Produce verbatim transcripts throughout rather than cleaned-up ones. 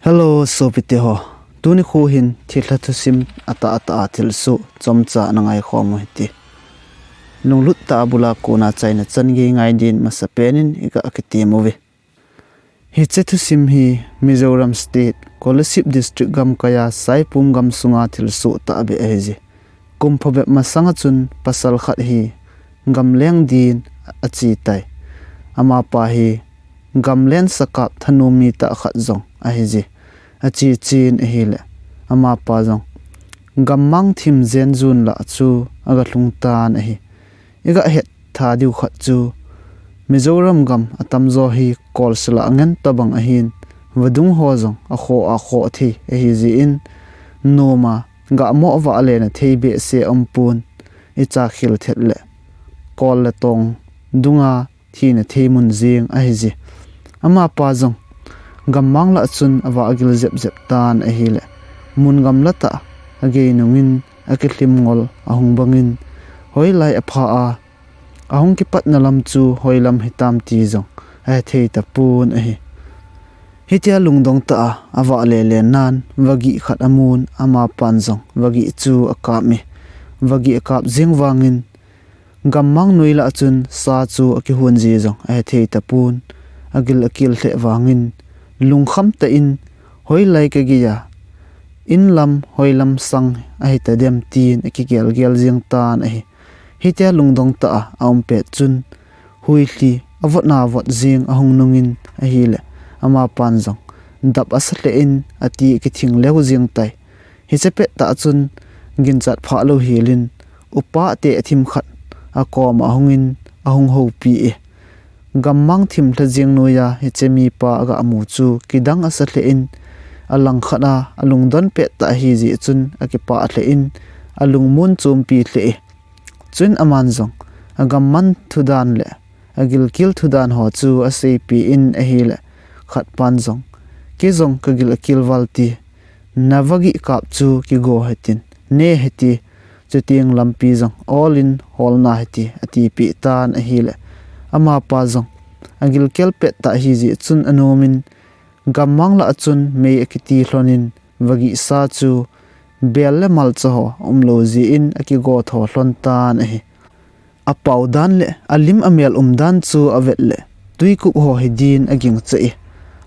Hello, sopite ho. Tuni khu hin thilha thusim atah atah a thilsoh chomcha na ngai khom u hite. Lunglut tah a bula kona chaina chan gei ngai din masapen in iga kitem uve. Hiche thusim hi Mizoram State, Kolasib District gamkai a Saipum gamsunga thilsoh tahbeh ahi je. Kum phabep masanga chun pasal khat hi gamleng din ache tai. Amapa hi gamlen sakap thanom mi tah khat jong ahi je. Ache chen ahile, amapa jong gammang thim jen jun lah chu aga lhung tan ahi. Iga het tha diu khat chu Mizoram gam atamjo hi kol sila ngen tabang ahin, vadung ho jong akhoh a khoh thei ahi jeh in, nom a gah mo vah le na thei behseh umpon, icha khel thet le kol le tong dunga thina thei mun jeng ahi je. Amapa jong gammang lah chun avah gil jep jep tan ahile, mun gamla tah a agei nungin akilhim ngol ahung bangin, hoilai apha a ahung kipatna lam chu hoilam hitam ti jong ahethei tapon ahi. Hitia lungdong tah a avah le le nan vagih khat amun, amapan jong vagih chu akap e. Vagih akap jeng vangin gammang noi lah chun sa chu akihon ji jong ahethei tapon. Agil akel lheh vangin lungkham tah in, hoilai kagei a in lam hoilam sang ahita dem tin akigel gel jeng tan ahi. Hitia lungdong tah a aum pet chun huilhi avot na vot jeng ahung nungin ahile, amapan jong dap asa lheh in ati akithing leu jeng tai. Hiche pet tah chun ginchat phah lou helin upa te athim khat akom a ahungin ahung houpi e. Gammang thim lha jeng noiya hiche mipa aga mu chu kidang asa lheh in, alang khat a alungdon pet tah ahi jeh chun akipah lheh in alungmon chompi lheh e. Chuin aman jong agamman thudan le agilkel thudan ho chu aseipeh in ahile, khatpan jong, kei jong kagil akel val te, na vagih kap chu kigo hitin, ne hiti, chuteng lampi jong ol in holna hiti, atipeh tan ahile, amapa jong agilkel pet tah ahi jeh chun anomin, gammang lah chun mei akiti lhonin, vagih sa chu bel le malcha ho aumlou jeh in akigo tho lhon tan ahi. Apao dan le alim amel um dan chu avet le twikup ho hidin agingcha e.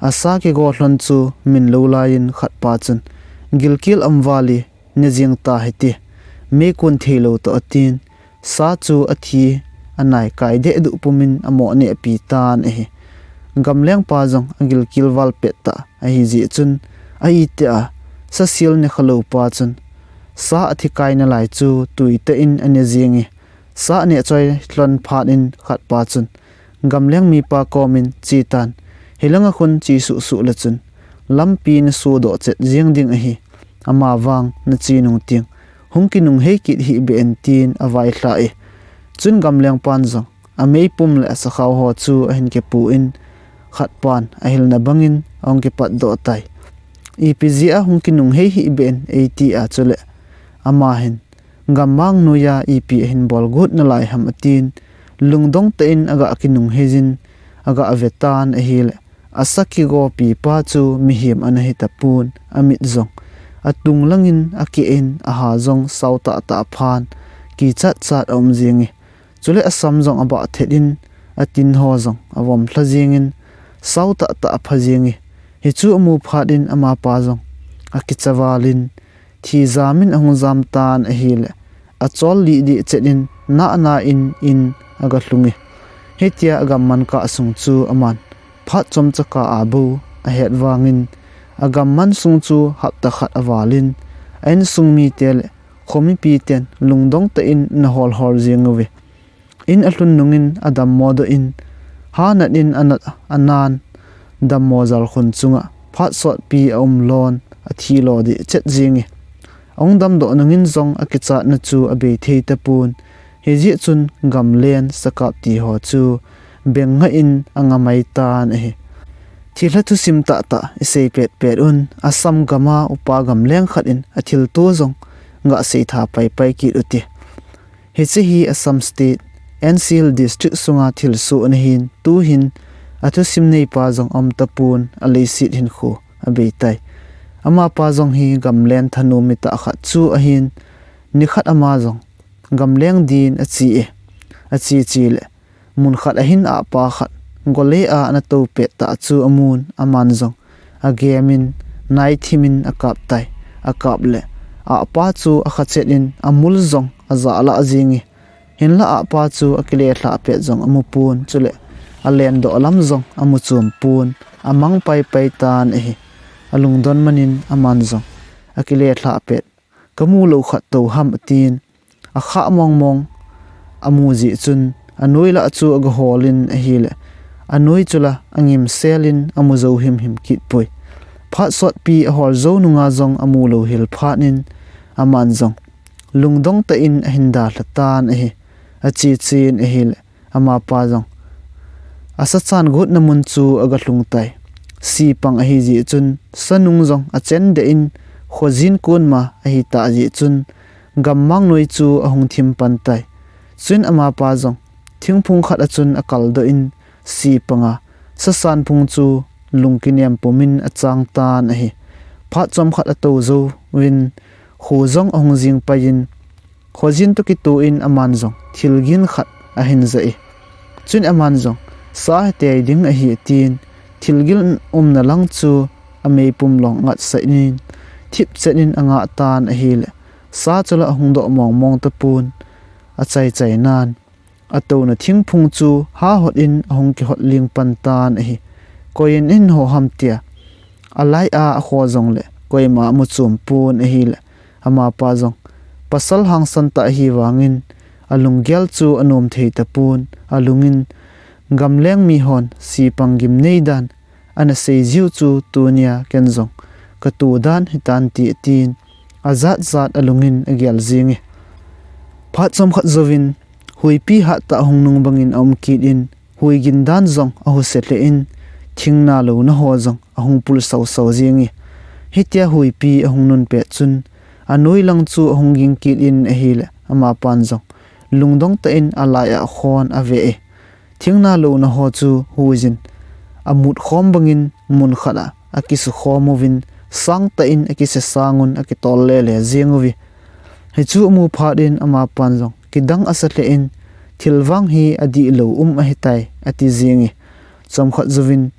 Asa kigo lhon chu min lou laiyin khatpa chun, gilkel am vale, ne jeng ta hiti, meikon theilou toh atin, sa chu athi anai kai deh duh pumin amo nehpi tan ahi. Gamlengpa jong agilkel val pet tah ahi jeh chun, a itih a sasil ne khalou pa chun sa athi kai nalai chu tui tah in ane jenge. Sa aneh choi lhon phat in khatpa chun gamleng mipa komin, chetan, hilanga khun che suhsuh le chun lampi nasodoh chet jeng ding ahi. Amavang nache nung teng hung kinung hei kit hih beh in, tin availhah e. Chun gamlengpan jong ameipum le asakhao ho chu ahin kipu in, khatpan ahilna bangin ahung kipatdoh tai. Ipi jeh a hung kinung hei hih beh in eiti a chule, ama hin gammang noiya ipi ahin bol got nalai ham atin, lungdong tah in aga kinung heijin aga ve tan ahile, asa kigopi pa chu mihem ana hi tapon, amit jong atung langin akeh in, aha jong sao tahtah aphan, kichat chat aum jenge. Chule asam jong abah thet in, atin ho jong avom lha jengin, sao tahtah apha jenge. Hichu amu phat in amapa jong akicha val in, thi jam in ahung jam tan ahile, achol lihdih chet in nahna in in aga lhung e. Hitia agamman kah sung chu aman phat chomcha kah a bou ahet vangin, agamman sung chu hapta khat aval in, a insung mite le khomipi ten lungdong tah in ana holhol jeng uve. In alhun nungin adammo doh in, hanat in anat anan, dammo jalkhun chunga phat sotpi aum lon, athi lo deh chet jenge. Ahung damdoh nungin jong akichatna chu abei thei tapon, hijeh chun gamlen sakap ti ho chu beng ngah in anga mai tan ahi. Thilha thusim tahtah isei petpet un, Assam gam a upa gamleng khat in athilto jong gah seitha paipai kit ute. Hiche hi Assam State, N C L District sunga thilsoh ana hin, tuhin athusim neipa jong aum tapon, aleiset hinkho abei tai. Amapa jong hi gamlen thanom mi tah khat chu ahin, nikhat ama jong gamleng din ache e. Ache che le, mun khat ahin ahpa khat gole a ana tou pet tah chu amun, aman jong agemin, naithim in akap tai. Akap le, ahpa chu akha chet in, amul jong ajahlah jing e. Hinlah ahpa chu akile lhah pet jong amu pon, chule alen doh lam jong amu chom pon, amang pai pai tan ahi. Alungdon man in aman jong akile lhah pet, kamu lou khat tou ham atin, akhah mong mong amu jeh chun, anoi lah chu aga hol in ahile, anoi chu la angim sel in amu jou him him kit poi. Phat sotpi ahol jou nunga jong amu lou hel phat in, aman jong lungdong tah in ahin dalha tan ahi. Ache che in ahile, amapa jong asa chan gotna mun chu aga lhung tai. Sipang ahi jeh chun, sa nung jong achen deh in, khojin kon ma ahi tah jeh chun, gammang noi chu ahung thim pan tai. Chuin amapa jong thingphung khat a chun akal doh in, sipang a sa san phung chu lung kinem pum in achang tan ahi. Phat chomkhat atou jou vin, kho jong ahung jing pai in, khojin toh kitoh in aman jong thilgin khat ahin jah e. Chuin aman jong, sa hetei ding ahi atin, thilgin umna lang chu ameipum long ngat sah in, thip chet in angah tan ahile, sa chu la ahung doh mong mong tapon, achai chai nan, atouna thingphung chu ha hot in ahung kihot ling pan tan ahi. Koi in ahin ho ham tia alai a akho jong le, koima amu chom pon ahile, amapa jong pasal hangsan tah ahi vangin, alunggel chu anom thei tapon, alung in, gamleng mi hon sipang gimnei dan ana sei jiu chu tunia ken jong kato dan hitan ti atin, ajat jat alung in agel jing e. Phat chomkhat jouvin, huipi hat tah hung nung bangin aum kit in, hui gin dan jong ahu se lheh in, thingna louna ho jong ahung pul sau sau jing e. Hitia huipi ahung nun pet chun, anoi lang chu ahung ging kit in ahile, amapan jong lungdong tah in alai a khon ave e. Thingna louna ho chu huijin amut khom bangin mun khat a akisukhom uvin, sang tah in akise sang un akitol le le jing uve. Hichu amu phat in amapan jong kidang asa lheh in, thil vang hi adih lou um ahitai, ati jing e. Chomkhat jouvin,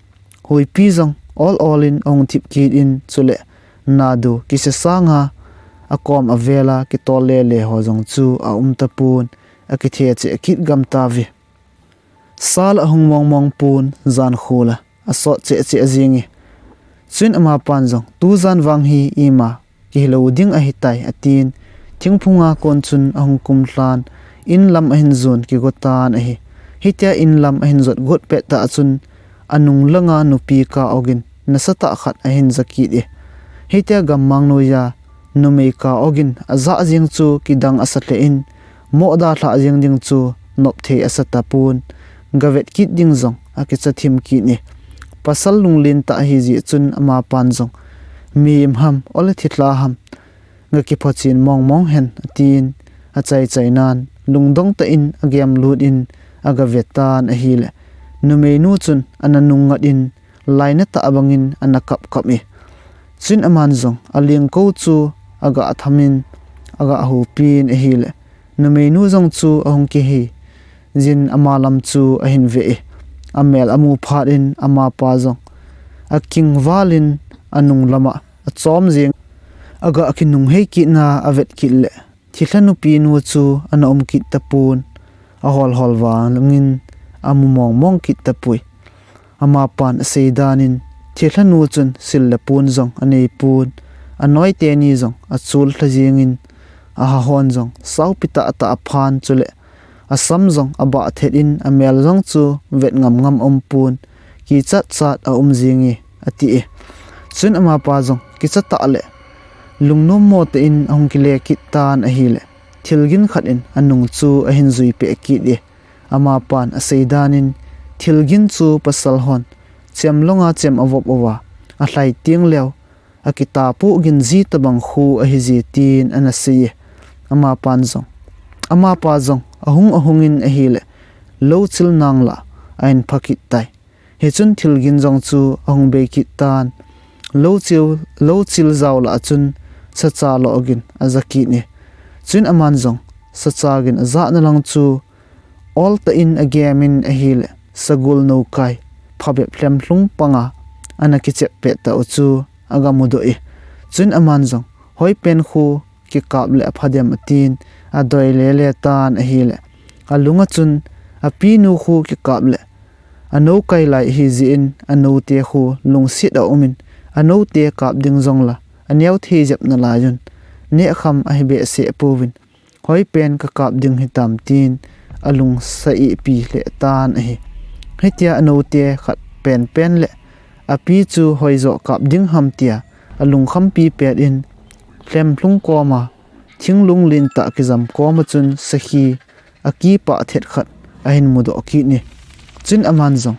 huipi jong ol ol in ahung thip kit in, chule nadu kise sanga akom avel a kitol le le ho jong chu aum tapon, akithe cheh kit gam tauve. Sa la ahung mong mong pon, jan kho la asot cheh cheh jing e. Chuin amapan jong, tujan vang hi ima kihilou ding ahitai, atin, thingphung a kon chun ahung kum lhan, in lam ahin jon kigo tan ahi. Hitia in lam ahin jot got pet tah chun, anung langa nupi kah ogin nasatah khat ahin ja kit e. Hitia gammang noiya numei kah ogin ajah jing chu kidang asa lheh in, moh dalhah jing ding chu nop thei asa tapon, gavet kit ding jong akicha thim kit e. Pasal lunglen tah ahi jeh chun amapan jong, mihem ham ole thilha ham, gakiphochin mong mong hen, atin, achai chai nan, lungdong tah in agem lut in agavet tan ahile, numeinu chun ana nung ngat in, laina tah bangin ana kap kap e. Chuin aman jong alengkou chu aga tham in, aga hopin ahile, numeinu jong chu ahung kihei jin ama lam chu ahin ve e. Amel amu phat in amapa jong akingval in anung lama achom jing, aga kinunghei kitna avet kit le, thilha nupinu chu ana um kit tapon, ahol hol vangin amu mong mong kit tapoi. Amapan asei dan in, thilhanu chun sil le pon jong anei pon, anoi teni jong achol lha jingin, ahahon jong saupi tah tah aphan, chule asam jong abah thet in, amel jong chu vet ngam ngam aum pon, kichat chat aum jing e, ati e. Chun amapa jong kicha tah le lungnom mo tah in ahung kile kit tan ahile, thilgin khat in anung chu ahin jui peh kit e. Amapan asei dan in, thilgin chu pasal hon chem longa chem avop uva, alhai teng leu akitapoh gin ji tabang khu ahi ji, tin ana sei e. Amapan jong, amapa jong ahung ahung in ahile, lou chil nang lah ahin pha kit tai. Hichun thilgin jong chu ahung bei kit tan. lou chil, lou chil jao lah a chun sacha login aja kit e. Chuin aman jong sacha gin ajahna lang chu oltah in agemin ahile, sagol noukai phabep lhemlhung panga ana kichep pet tah u chu aga mudoh e. Chuin aman jong, hoipen khu kikap le apha dem, atin adoi lele tan ahile, alunga chun apinu khu kikap le anoukai lai ahi jeh in anoute khu lungset aumin, anoute kap ding jong la aneo thei jep nalai un, nehkham ahi behseh pouvin, hoipen kakap ding hitam, tin alung sa-ih pi lheh tan ahi. Hitia anoute khat penpen le api chu hoijoh kap ding ham tia alungkhampi pet in, lhemlhung koma thinglung lentah kijam koma chun sakhi akipah thet khat ahin mudoh kit e. Chuin aman jong,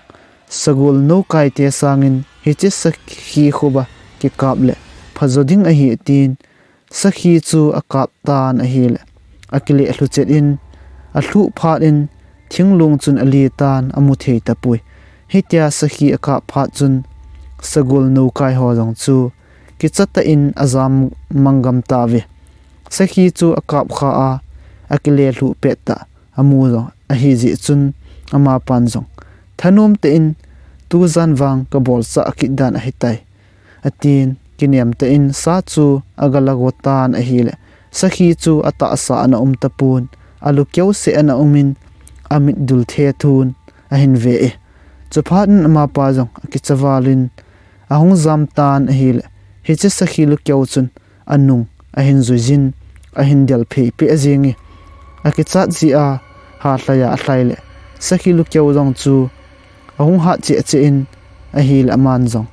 sagol noukai te sangin hiche sakhi khuba kikap le phajo ding ahi, tin sakhi chu akap tan ahile, akileh lhu chet in, alhuh phat in thinglung chun ale tan amu thei tapoi. Hitia sakhi akap phat chun sagol noukai ho jong chu kichatah in ajam manggam tauve. Sakhi chu akap kha a, akile lhuh pet tah amu jong ahi jeh chun, amapan jong, thanom tah in tujan vang kabolchah kit dan ahitai, atin kinem tah in sa chu aga lago tan ahile, sakhi chu atahsa ana um tapon, alukeu seh ana umin, amit dul thethun ahin ve e. Chuphat in amapa jong akicha val in ahung jam tan ahile, hiche sakhi lukeu chun anung ahin juijin, ahin del phei peh jeng e. Akichat jeh a halhai a alhai le, sakhi lukeu jong chu ahung hat cheh cheh in ahile, aman jong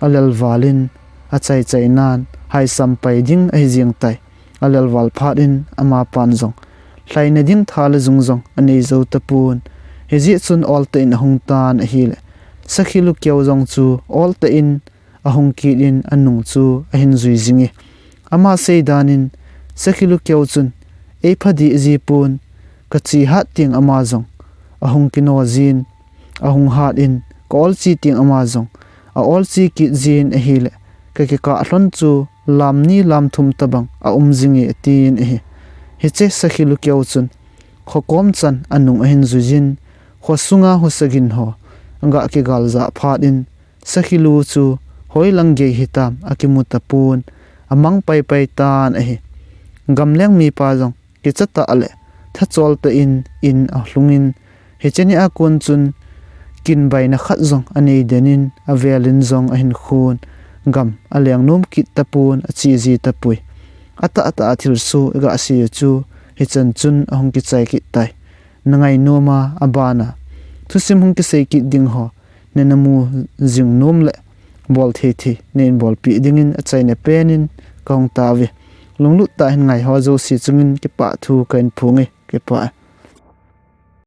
alelval in achaichai nan haisam pai ding ahi jeng tai. Alelval phat in amapan jong lhaina ding tha le jung jong anei jou tapon. Hijeh chun oltah in ahung tan ahile, sakhi lukeu jong chu oltah in ahung kit in anung chu ahin jui jing e. Ama sei dan in, sakhi lukeu chun eipha dih ji pon, kache hat teng ama jong ahung kino jin, ahung hat in, ka olche teng ama jong a olche kit jin ahile, kakikah lhon chu lam ni lam thum tobang aum jing e, atin ahi. Hiche sakhi lukeu chun khokom chan anung ahin juijin, khosunga husa gin ho aga kigal jah phat in, sakhi lu chu hoilang gei hitam akimu tapon, amang paipai tan ahi. Gamleng mipa jong kichatah le thachol tah in in alhungin, hiche nia kon chun kinbaina khat jong anei den in, avel in jong ahin khun, gam aleng nom kit tapon, ache ji tapoi. Atahtah a thilsoh iga sei u chu hichan chun ahung kichai kit tai. Nangai nom a, abana thusim hung kisei kit ding ho nana mu jing nom le, bol thei thei neihin bolpeh dingin achaina pen in kahung tauve. Lunglut tah in ngai ho jouse chungin kipah thu kahin phong e, kipah e.